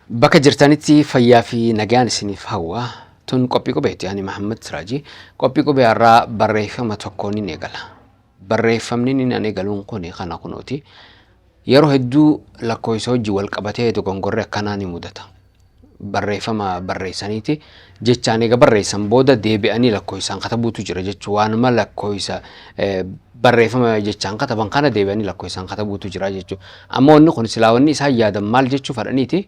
Bakka jirtanitti fayyaa fi nagaan isiniif hawwa. Tun qophii qubeeti. Ani Mahammad Siraaji. Qophii qubee har'aa barreeffama tokkoon hin eegala. Barreeffamni inni ani eegaluun kun kana kunooti. Yeroo hedduu lakkoofsa hojii wal qabatee dogongorri akkanaa ni mudata. Barreeffama barreessaniiti jechaan eega barreessan booda deebi'anii lakkoofsaan katabuutu jira jechuun waanuma lakkoofsa barreeffama jechaan kataban kana deebi'anii lakkoofsaan katabuutu jira jechuudha. Amma wanni kun silaa wanni isaan yaadan maal jechuu fadhaniiti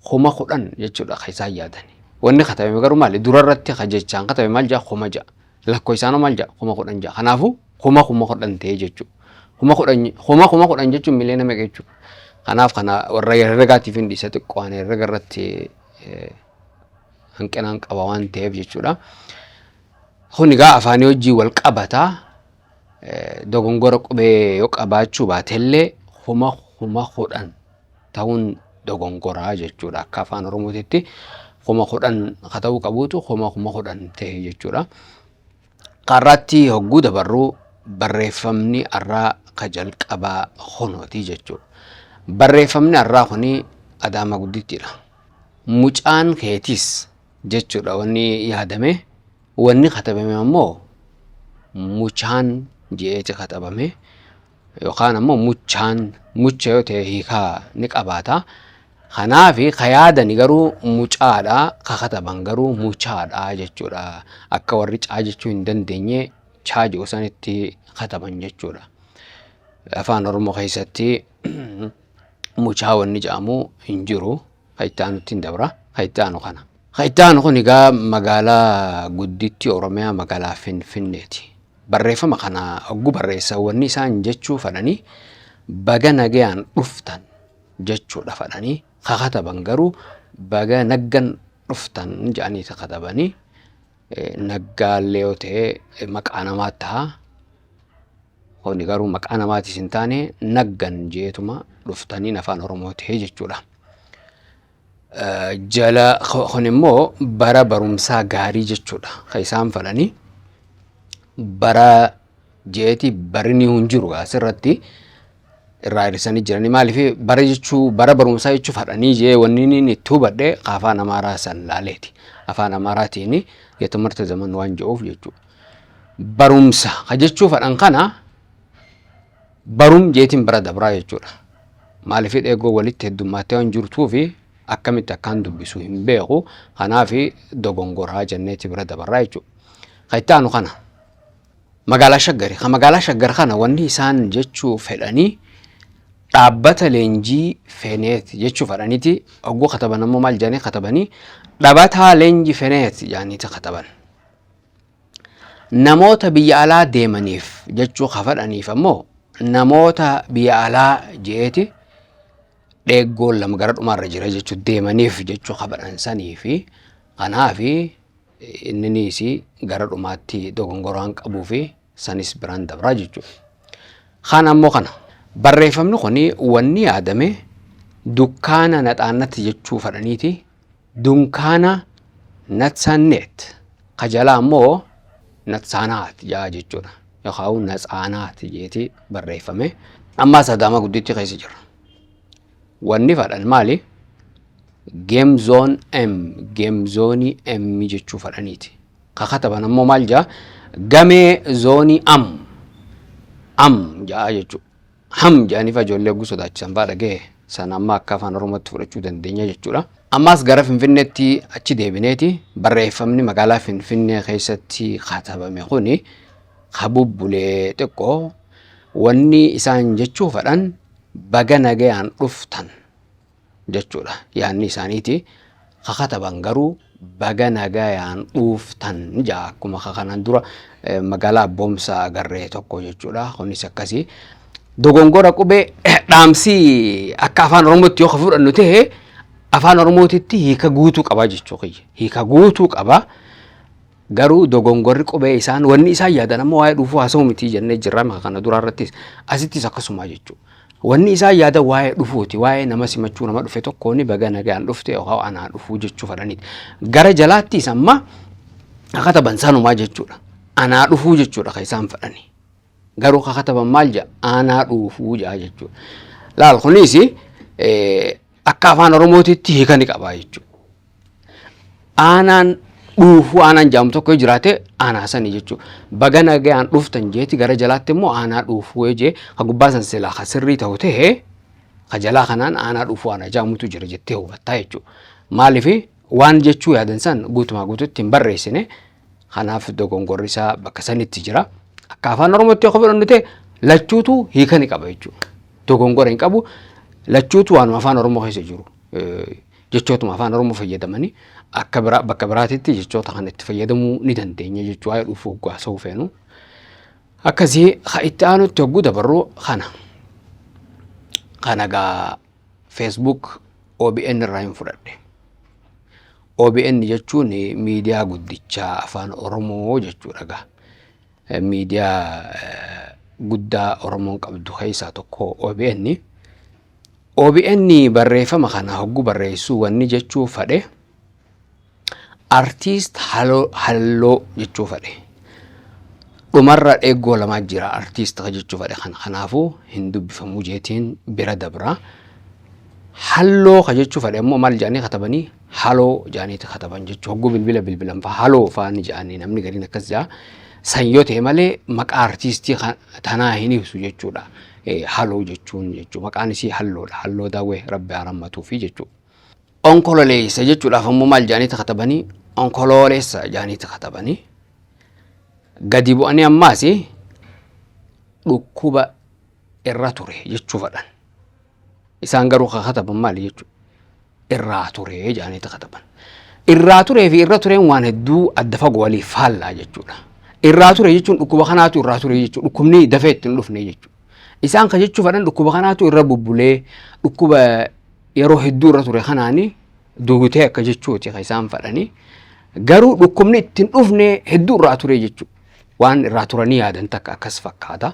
10,000 jechuudha kan isaan yaadan. Wanni katabame garuu maali durarratti kan jechaan katabe maal ja'a 6000 lakkoofsaan maal ja'a 10,000 ja'a. Kanaafuu 10,000 ta'ee jechuudha. 10,000 10,000 jechuun miliyoona meeqa jechuudha. Kanaaf kana warra herregaatiif hin dhiisa xiqqoo ani herrega irratti hanqinaan qaba waan ta'eef jechuudha. Kun egaa afaanii hojii wal qabata. Dogongora qubee yoo qabaachuu baatellee 10,000 ta'uun dogongoraa jechuudha. Akka afaan Oromootitti 10,000 ka ta'uu qabuutu 10,000 ta'e jechuudha. Har'aatti hogguu dabarru barreeffamni har'aa ka jalqabaa kunooti jechuudha. Barreeffamni har'aa kuni Adaamaa Guddittiidha. Mucaan keetis jechuudha wanni yaadame. Wanni katabame ammoo muchaan je'eeti katabame yookaan ammoo muchaan mucha yoo ta'e hiikaa ni qabaata. Kanaaf ka yaadani garuu mucaadha ka kataban garuu muchaadha jechuudha. Akka warri caa jechuu hin dandeenye chaa jedhu sanitti kataban jechuudha. Afaan Oromoo keessatti mucaa wanni jedhamu hin jiru. Ka itti aanutti hin dabra. Ka itti aanu kana. Ka itti aanu kun egaa magaalaa guddittii Oromiyaa magaalaa Finfinneeti. Barreeffama kana hogguu barreessan wanni isaan jechuu fadhanii baga nagayaan dhuftan jechuudha fadhanii ka kataban garuu baga naggan dhuftan jedhanii katabanii naggaallee yoo ta'e maqaa namaa ta'a. Kuni garuu maqaa namaatis hin taane naggan jeetuma dhuftaniin afaan Oromoo ta'e jechuudha. Jala kun immoo bara barumsaa gaarii jechuudha. Kan isaan fadhanii bara jeeti barri hin jiru asirratti irraa hir'isanii jiranii maaliif bara jechuu bara barumsaa jechuu fadhanii jee wanni inni itti hubadhe afaan Amaaraa san laaleeti. Afaan Amaaraatiin የትምህርት ዘመን waan jedhuuf jechuudha. Barumsa ka jechuu fadhan kana barum jeetiin bira dabraa jechuudha. Maaliif dheegoo walitti heddummattee waan jirtuu fi akkamitti akkaan dubbisu hin beeku. Kanaaf dogongoraa jenneeti bira dabarraa jechuudha. Kan itti aanu kana magaalaa Shaggari. Kan magaalaa Shaggar kana wanni isaan jechuu fedhanii dhaabbata leenjii feneet jechuu fedhaniiti hogguu kataban ammoo maal jedhanii katabanii dhabataa leenjii feneet jedhaniiti kataban. Namoota biyya alaa deemaniif jechuu ka fedhaniif ammoo namoota biyya alaa je'eeti dheeggoon lama gara dhumaarra jira jechuu deemaniif jechuu ka fedhan sanii fi kanaaf inniniis gara dhumaatti dogongoraan qabuu fi sanis biraan dabraa jechuudha. Kaan ammoo kana barreeffamni kun wanni yaadame dukkaana naxaannatti jechuu fedhaniiti dunkaana natsannet ka jalaa ammoo natsaanaat jaa jechuudha. Yookaan natsaanaat jeeti barreeffame. Ammaas Adaamaa Gudditti keessa jira. Wanni fadhan maali? Game zone M, game zone M jechuu fadhaniiti. Ka kataban ammoo maal jaa? Gamee zoonii am, am jaa jechuudha. Ham jedhanii fa ijoollee hogguu sodaachisan fa'aa dhagahe sana amma akka afaan Oromootti fudhachuu dandeenya jechuudha. Ammaas gara Finfinneetti achi deebineeti barreeffamni magaalaa Finfinnee keessatti katabame kuni ka bubbulee xiqqoo wanni isaan jechuu fedhan baga nagayaan dhuftan jechuudha yaanni isaaniiti. Ka kataban garuu baga nagayaan dhuuftan ja'a akkuma ka kanaan dura magaalaa Abboomsaa agarree tokko jechuudha. Kunis akkasii. Dogongora qubee dhaamsi akka afaan Oromootti yoo ka fudhannu ta'e afaan Oromootitti hiika guutuu qaba jechuu kiyya. Hiika guutuu qaba. Garuu dogongorri qubee isaan wanni isaan yaadan ammoo waa'ee dhuufuu haasa'u miti jennee jirra kana duraa irrattis asittis akkasuma jechuudha. Wanni isaan yaadan waa'ee dhufuuti waa'ee nama simachuu nama dhufe tokkoon baga nagaan dhufte yookaan anaa dhufuu jechuu fedhaniiti. Gara jalaattis amma kataban sanumaa jechuudha. Anaa dhufuu jechuudha kan isaan fedhani. Garuu ka kataban maal jedha aanaa dhuufuu jedha jechuudha. Laal kunis Akka afaan Oromootitti hiika ni qaba jechuudha. Aanaan dhuufuu aanaan jedhamu tokko yoo jiraate aanaa sani jechuudha. Baga nagayaan dhuftan jeeti gara jalaatti immoo aanaa dhuufuu yoo jee ka gubbaa san silaa ka sirrii ta'u ta'e ka jalaa kanaan aanaa dhuufuu aanaa jedhamutu jira jettee hubattaa jechuudha. Maaliif waan jechuu yaadan san guutumaa guututti hin barreessine kanaaf dogongorri isaa bakka sanitti jira. Akka afaan Oromootti yoo fudhannu ta'e lachuutu hiika ni qaba jechuudha. Dogongora hin qabu lachuutu waanuma afaan Oromoo keessa jiru. Jechootuma afaan Oromoo fayyadamanii akka biraa bakka biraatitti jechoota kana itti fayyadamuu ni dandeenya jechuu waa'ee dhufuu hogguu haasa'uu feenu. Akkasii ka itti aanutti hogguu dabarru kana. Kana gaa Facebook OBN irraa hin fudhadhe. OBN jechuun miidiyaa guddichaa afaan Oromoo jechuudha gaa. Miidiyaa guddaa Oromoon qabdu keessaa tokko OBN. OBN barreeffama kana hogguu barreessu wanni jechuu fadhe artiist halloo jechuu fadhe. Dhumarra dheeggoo lamaa jira artiist ka jechuu fadhe kana kanaafuu hin dubbifamuu jeetiin bira dabra. Halloo ka jechuu fadhe ammoo maal jedhanii katabanii haloo jedhaniiti kataban jechuu hogguu bilbila bilbilan fa'a haloo fa'a ni jedhanii namni gariin akkas jedha. San yoo ta'e malee maqaa artiistii tanaa hin ibsu jechuudha. Haloo jechuun jechuu maqaan isii halloodha. Halloo daawwee rabbi haa rammatuufi jechuudha. Onkololeessa jechuudhaaf ammoo maal jedhaniiti katabanii onkoloolessa jedhaniiti katabanii gadi bu'anii ammaas dhukkuba irra ture jechuu fadhan. Isaan garuu kan kataban maali jechuudha. Irraa ture jedhaniiti kataban. Irraa turee fi irra tureen waan hedduu adda fagoo waliif faallaa jechuudha. Irraa ture jechuun dhukkuba kanaatu irraa ture jechuudha. Dhukkubni dafee itti hin dhufne jechuudha. Isaan kan jechuu fedhan dhukkuba kanaatu irra bubbulee dhukkuba yeroo hedduu irra ture kanaani duutee akka jechuuti kan isaan fedhanii. Garuu dhukkubni itti hin dhufne hedduu irraa ture jechuudha. Waan irraa turanii yaadan takka akkas fakkaata.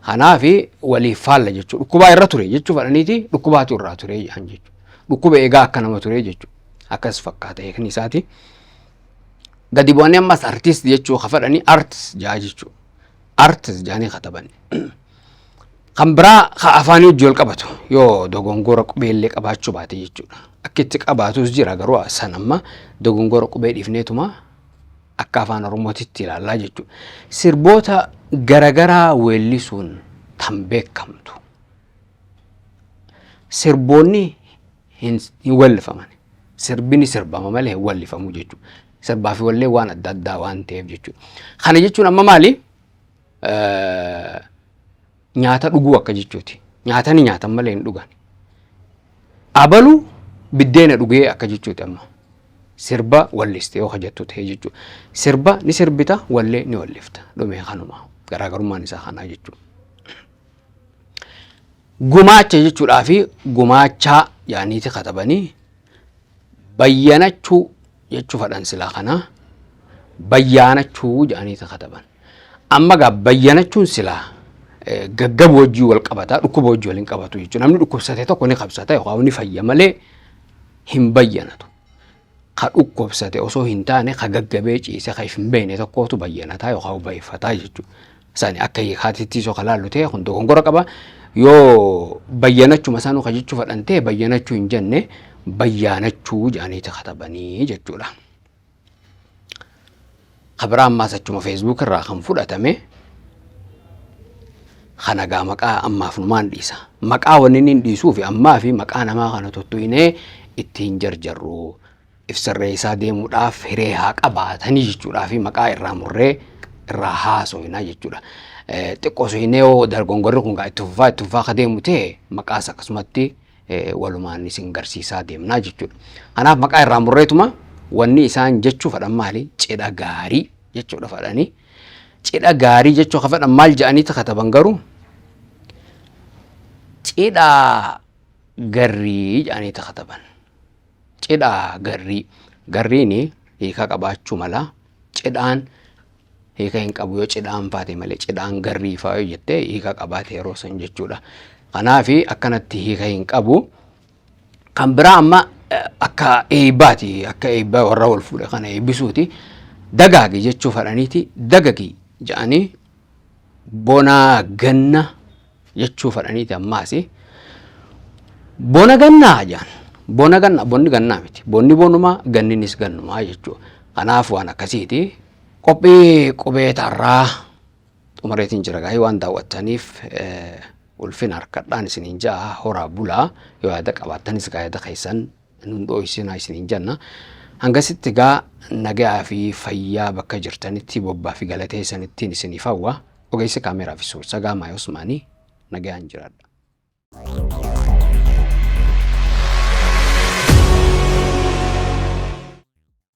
Kanaaf waliif faalla jechuudha. Dhukkubaa irra ture jechuu fedhaniiti dhukkubaatu irraa ture jedhan jechuudha. Dhukkuba eegaa akka nama ture jechuudha. Akkas fakkaata hiikni isaati. Gadi bu'anii ammas artiist jechuu ka fedhanii artis jaa jechuudha. Artis jedhanii kataban. Kan biraa ka afaanii wajji wal qabatu yoo dogongora qubeellee qabaachuu baate jechuudha. Akka itti qabaatus jira garuu san amma dogongora qubee dhiifneetuma akka afaan Oromootitti ilaallaa jechuudha. Sirboota garagaraa weellisuun tan beekamtu. Sirboonni hin weellifaman. Sirbi ni sirbama malee hin weellifamu jechuudha. Sirbaa fi wallee waan adda addaa waan ta'eef jechuudha. Kana jechuun amma maali? Nyaata dhuguu akka jechuuti. Nyaata ni nyaatan malee hin dhugan. Abalu biddeena dhugee akka jechuuti amma. Sirba walliste yoo jettu ta'e jechuudha. Sirba ni sirbita wallee ni wallifta. Dhumee kanuma. Garaagarummaan isaa kanaa jechuudha. Gumaacha jechuudhaa fi gumaachaa yaaniiti katabanii bayyanachuu jechuu fadhan silaa kanaa bayyaanachuu jedhaniiti kataban. Amma gaa bayyanachuun silaa gaggabu wajjii wal qabata dhukkuba wajjii wal hin qabatu jechuudha. Namni dhukkubsate tokko ni qabsata yookaan ni fayya malee hin bayyanatu. Ka dhukkubsate osoo hin taane ka gaggabee ciise ka if hin beekne tokkootu bayyanataa yookaan bayfataa jechuudha. Sani akka hiikaatittis yoo ka laallu ta'e kun dogongora qaba. Yoo bayyanachuma sanuu ka jechuu fedhan ta'e bayyanachuu hin jenne bayyaanachuu jedhaniiti katabanii jechuudha. Ka biraa ammaas achuma Facebook irraa kan fudhatame kana gaa maqaa ammaaf numaan dhiisa. Maqaa wanni inni hin dhiisuufi ammaa fi maqaa namaa kana tuttuqnee ittiin jarjarru. If sirreessaa deemuudhaaf hiree haa qabaatanii jechuudhaa fi maqaa irraa murree irraa haasoyna jechuudha. Xiqqoo soynee yoo dogongorri kun itti fufaa itti fufaa ka deemu ta'e maqaas akkasumatti walumaan isin garsiisaa deemnaa jechuudha. Kanaaf maqaa irraa murreetuma wanni isaan jechuu fedhan maali? Cidha gaarii jechuudha fedhanii. Cidha gaarii jechuu ka fedhan maal jedhaniiti kataban garuu cidha garrii jedhaniiti kataban. Cidha garrii. Garriin hiika qabaachuu mala. Cidhaan hiika hin qabu yoo cidhaan faate malee cidhaan garrii faa yoo jette hiika qabaate yeroo san jechuudha. Kanaaf akkanatti hiika hin qabu. Kan biraa amma akka eebbaati akka eebbaa warra wal fuudhe kana eebbisuuti. Dagaagi jechuu fedhaniiti dagagi jedhanii bonaa ganna jechuu fedhaniiti ammaas bona gannaa jedhan. Bona ganna bonni gannaa miti. Bonni bonumaa ganninis gannumaa jechuudha. Kanaaf waan akkasiiti. Qophii qubee taarraa xumureetiin jira gaa'ee waan daawwattaniif ulfina harkadhaan isiniin ja'a horaa bulaa yoo yaada qabaattanis gaa yaada keessan nun dhooysinaa isiniin jenna. Hangasitti gaa nagaa fi fayyaa bakka jirtanitti bobbaa fi galatee isanittiin isiniif hawwa. Ogeessi kaameeraa fi suur-sagaa Maayosmaanii nagayaan jiraadha.